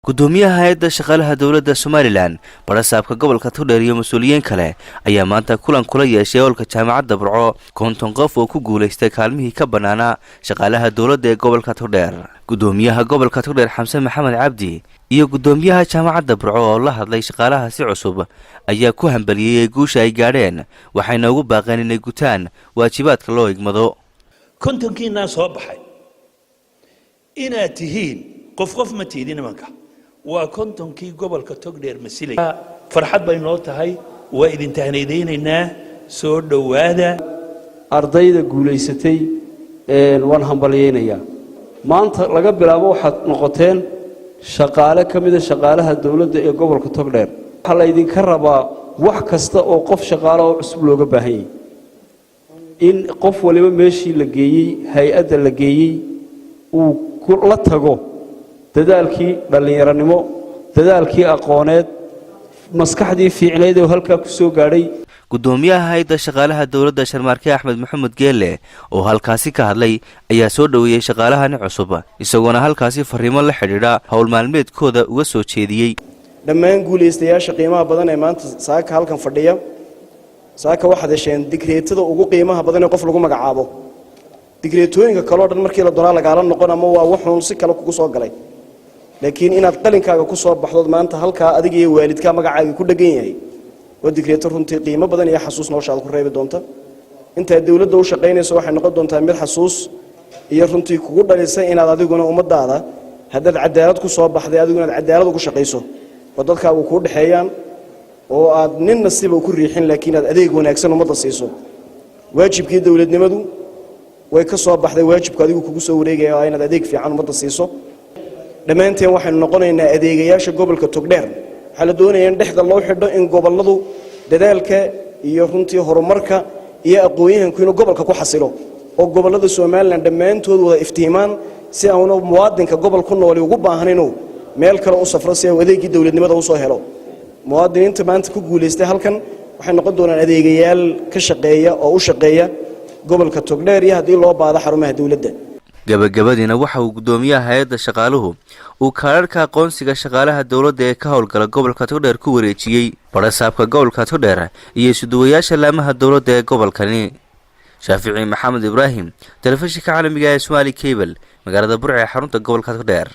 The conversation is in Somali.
Gudoomiyaha hay-adda shaqaalaha dowladda Somaliland, barasaabka gobolka Togdheer iyo mas-uuliyiin kale ayaa maanta kulan kula yeeshay hoolka Jaamacadda Burco 50 qof oo ku guulaystay kaalmihii ka bannaanaa shaqaalaha dowladda ee gobolka Togdheer. Gudoomiyaha gobolka Togdheer, Xamse Maxamed Cabdi, iyo gudoomiyaha Jaamacadda Burco oo la hadlay shaqaalaha si cusub ayaa ku hambaliyey guusha ay gaadheen, waxayna ugu baaqeen inay gutaan waajibaadka loo igmado. 50-kiinaa soo baxay inaad tihiin qof qof ma tiidin. Imanka waa 50-kii gobolka Togdheer masilay. Farxad bay noo tahay, waa idin tahneydaynaynaa. Soo dhowaada. Ardayda guulaysatay waan hambalyaynayaa. Maanta laga bilaabo waxaad noqoteen shaqaale ka mida shaqaalaha dowladda ee gobolka Togdheer. Waxaa laydinka rabaa wax kasta oo qof shaqaale oo cusub looga baahan yahay, in qof waliba meeshii la geeyey, hay-adda la geeyey, uu la tago dadaalkii dhallinyaronimo, dadaalkii aqooneed, maskaxdii fiicnayd oo halkaa ku soo gaadhay. Gudoomiyaha hay-adda shaqaalaha dowladda, Sharmaarke Axmed Maxamed Geelle, oo halkaasi ka hadlay ayaa soo dhoweeyey shaqaalahani cusub, isagoona halkaasi fariimo la xidhiidha howl maalmeedkooda uga soo jeediyey. Dhammaan guulaystayaasha qiimaha badan ee maanta saaka halkan fadhiya, saaka waxaad hesheen digreetada ugu qiimaha badan ee qof lagu magacaabo. Digreetooyinka kaleo dhan markii la doonaa lagaala noqon ama waa wuxuun si kale kugu soo galay, laakiin inaad qalinkaaga ku soo baxdood maanta halkaa adiga iyo waalidkaa magacaaga ku dhegan yahay waa digreeto runtii qiimo badan iyo xasuus noloshaada ku reebi doonta. Intaad dowladda u shaqaynayso waxay noqon doontaa mid xasuus iyo runtii kugu dhalisa inaad adiguna ummadaada, haddaad cadaalad ku soo baxday, adigu inaad cadaalad ugu shaqayso oo dadkaagu kuu dhexeeyaan oo aad ninna siba ku riixin, laakiin aad adeeg wanaagsan ummadda siiso. Waajibkii dowladnimadu way ka soo baxday, waajibku adigu kugu soo wareegaya oo inaad adeeg fiican ummadda siiso. Dhammaanteen waxaynu noqonaynaa adeegayaasha gobolka Togdheer. Waxaa la doonaya in dhexda loo xidho in gobolladu dadaalka iyo runtii horumarka iyo aqoon-yahanku inuu gobolka ku xasilo oo gobollada Somaliland dhammaantood wada iftiimaan, si aanu muwaadinka gobol ku nooli ugu baahan inuu meel kale u safro si uu adeegii dowladnimada usoo helo. Muwaadiniinta maanta ku guulaystay halkan waxay noqon doonaan adeegayaal ka shaqeeya oo u shaqeeya gobolka Togdheer iyo haddii loo baahdo xarumaha dowladda. Gabagabadiina waxa uu guddoomiyaha hay-adda shaqaaluhu uu kaadharka aqoonsiga shaqaalaha dowladda ee ka howlgala gobolka Togdheer ku wareejiyey barasaabka gobolka Togdheer iyo isuduwayaasha laamaha dowladda ee gobolkani. Shaafici Maxamed Ibraahim, telefishinka caalamiga ee Somali Cable, magaalada Burca ee xarunta gobolka Togdheer.